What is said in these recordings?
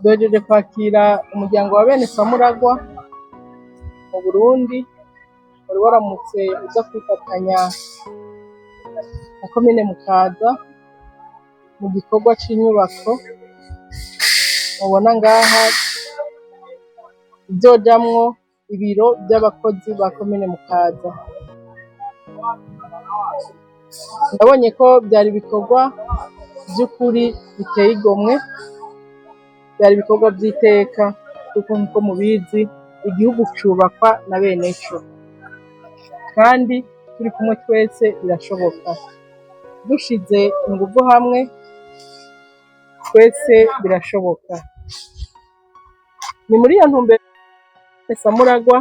Duhejeje kwakira umuryango wa bene Samuragwa mu Burundi, wari waramutse uza kwifatanya na komine Mukaza mu gikorwa c'inyubako mubona ngaha, izojamwo ibiro vy'abakozi ba komine Mukaza. Nabonye ko vyari ibikorwa vy'ukuri biteye igomwe, vyari ibikorwa vy'iteka, kuko nkuko mubizi igihugu cubakwa na bene co, kandi turi kumwe twese birashoboka. Dushize inguvu hamwe twese birashoboka. Ni muri iyo ntumbero Samuragwa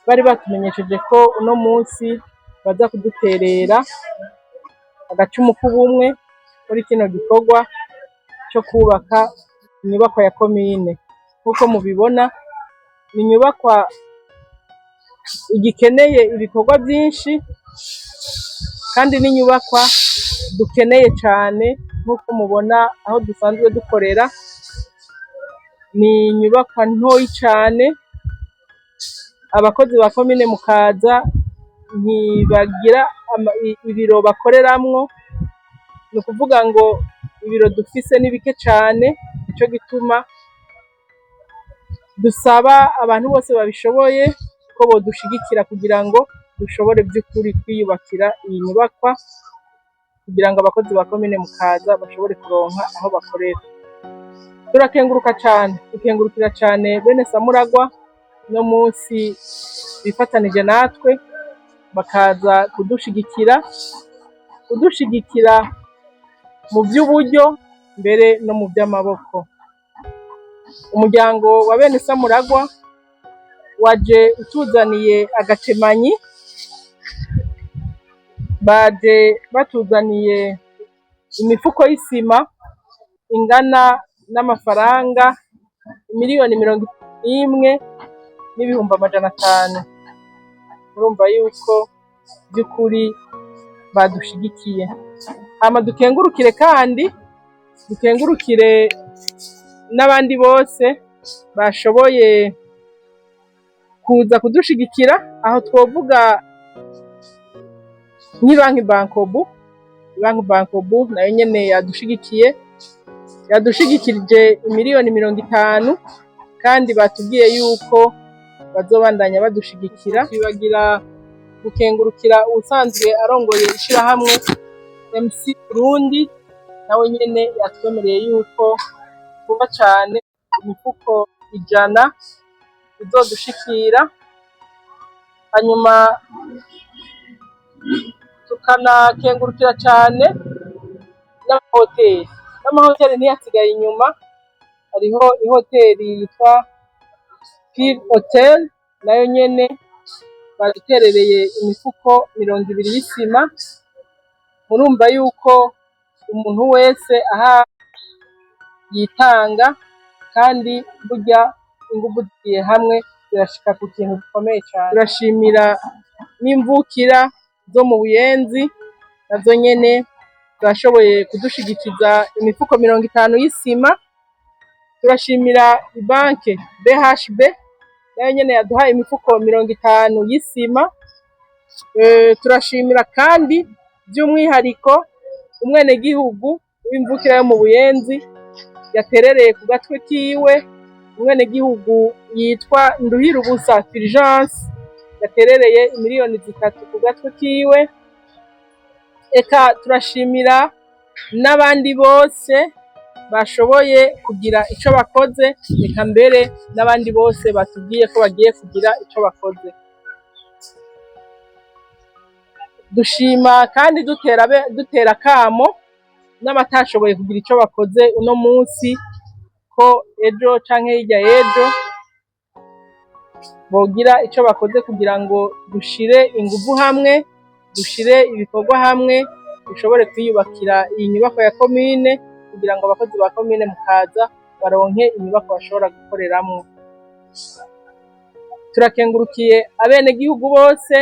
bari batumenyesheje ko uno munsi baza kuduterera agacumu k'ubumwe muri kino gikorwa co kubaka inyubakwa ya komine. Nk'uko mubibona, ni inyubakwa igikeneye ibikorwa vyinshi, kandi n'inyubakwa dukeneye cane. Nk'uko mubona aho dusanzwe dukorera ni inyubakwa ntoyi cane, abakozi ba komine Mukaza ntibagira ibiro bakoreramwo, ni ukuvuga ngo ibiro dufise ni bike cane. Nico gituma dusaba abantu bose babishoboye ko bodushigikira kugira ngo dushobore vy'ukuri kwiyubakira iyi nyubakwa, kugira ngo abakozi ba komine Mukaza bashobore kuronka aho bakorera. Turakenguruka cane, dukengurukira cane bene Samuragwa no munsi bifatanije natwe bakaza kudushigikira mu vy'uburyo mbere no mu vy'amaboko. Umuryango wa bene Samuragwa waje utuzaniye agacemanyi, baje batuzaniye imifuko y'isima ingana n'amafaranga 31,500,000. Murumva yuko vy'ukuri badushigikiye. Hama dukengurukire kandi dukengurukire n'abandi bose bashoboye kuza kudushigikira. Aho twovuga nk'ibanki Bankobu. Banki Bankobu nayo nyene yadushigikiye, yadushigikirije 50,000,000, kandi batubwiye yuko bazobandanya badushigikira. Twibagira gukengurukira uwusanzwe arongoye ishirahamwe MC Burundi, nawe nyene yatwemereye yuko vuba cane imifuko 100 izodushikira. Hanyuma tukanakengurukira cane n'amahoteli. N'amahoteli ntiyasigaye inyuma, hariho ihoteli yitwa Pire Hotel, nayo nyene baduterereye imifuko 20 y'isima. Murumva yuko umuntu wese aha yitanga, kandi burya inguvu zigiye hamwe zirashika ku kintu gikomeye cane. Turashimira n'imvukira zo mu Buyenzi, nazo nyene zashoboye kudushigikiza imifuko 50 y'isima. Turashimira ibanke BHB, nayo nyene yaduhaye imifuko 50 y'isima. Turashimira kandi by'umwihariko umwenegihugu w'imvukira yo mu Buyenzi yaterereye ku gatwe kiwe, umwenegihugu yitwa Nduhirubusa Fulgence, yaterereye 3,000,000 ku gatwe kiwe. Eka turashimira n'abandi bose bashoboye kugira ico bakoze, eka mbere n'abandi bose batubwiye ko bagiye kugira ico bakoze. Dushima kandi dutera kamo n'abatashoboye kugira ico bakoze uno munsi, ko ejo canke hirya y'ejo bogira ico bakoze kugira ngo dushire inguvu hamwe, dushire ibikorwa hamwe, dushobore kwiyubakira iyi nyubako ya komine, kugira ngo abakozi ba komine Mukaza baronke inyubako bashobora gukoreramwo. Turakengurukiye abenegihugu bose,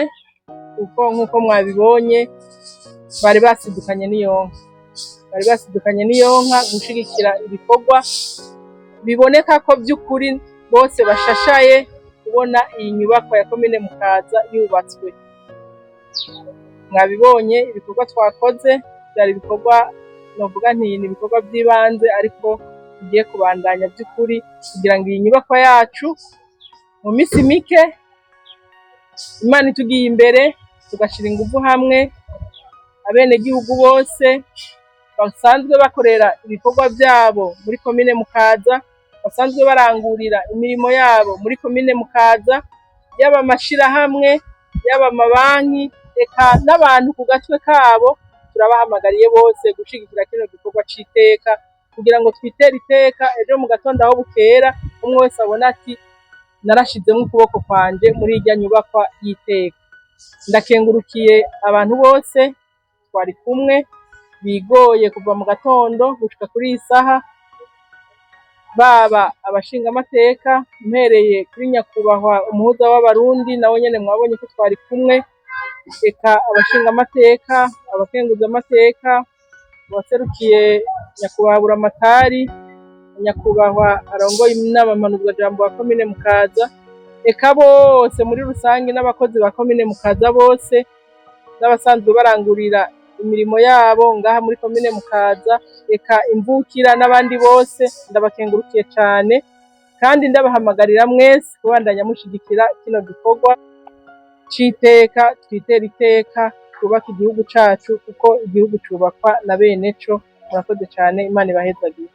kuko nk'uko mwabibonye bari basidukanye n'iyonka, bari basidukanye n'iyonka gushigikira ibikorwa. Biboneka ko vy'ukuri bose bashashaye kubona iyi nyubakwa ya komine Mukaza yubatswe. Mwabibonye ibikorwa twakoze, vyari ibikorwa novuga nti ni ibikorwa vy'ibanze, ariko tugiye kubandanya vy'ukuri kugira ngo iyi nyubakwa yacu mu misi mike, Imana itugiye imbere, tugashira inguvu hamwe, abenegihugu bose basanzwe bakorera ibikorwa vyabo muri komine Mukaza, basanzwe barangurira imirimo yabo muri komine Mukaza, yaba amashirahamwe, yaba amabanki, eka n'abantu ku gatwe kabo, turabahamagariye bose gushigikira kino gikorwa c'iteka kugira ngo twitere iteka ejo mu gatondo aho bukera, umwe wese abone ati narashizemwo ukuboko kwanje muri irya nyubakwa y'iteka. Ndakengurukiye abantu bose twari kumwe bigoye kuva mu gatondo gushika kuri iyi saha, baba abashingamateka mpereye kuri nyakubahwa umuhuza w'abarundi, nawe nyene mwabonye ko twari kumwe, eka abashingamateka, abakenguzamateka, uwaserukiye nyakubahwa Buramatari, nyakubahwa arongoye inama mpanuzwajambo wa komine Mukaza, eka bose muri rusange n'abakozi ba komine Mukaza bose n'abasanzwe barangurira imirimo yabo ngaha muri komine Mukaza, eka imvukira n'abandi bose, ndabakengurukiye cane kandi ndabahamagarira mwese kubandanya mushigikira kino gikorwa c'iteka. Twitere iteka, twubake igihugu cacu, kuko igihugu cubakwa na bene co. Murakoze cane, Imana ibahezagire.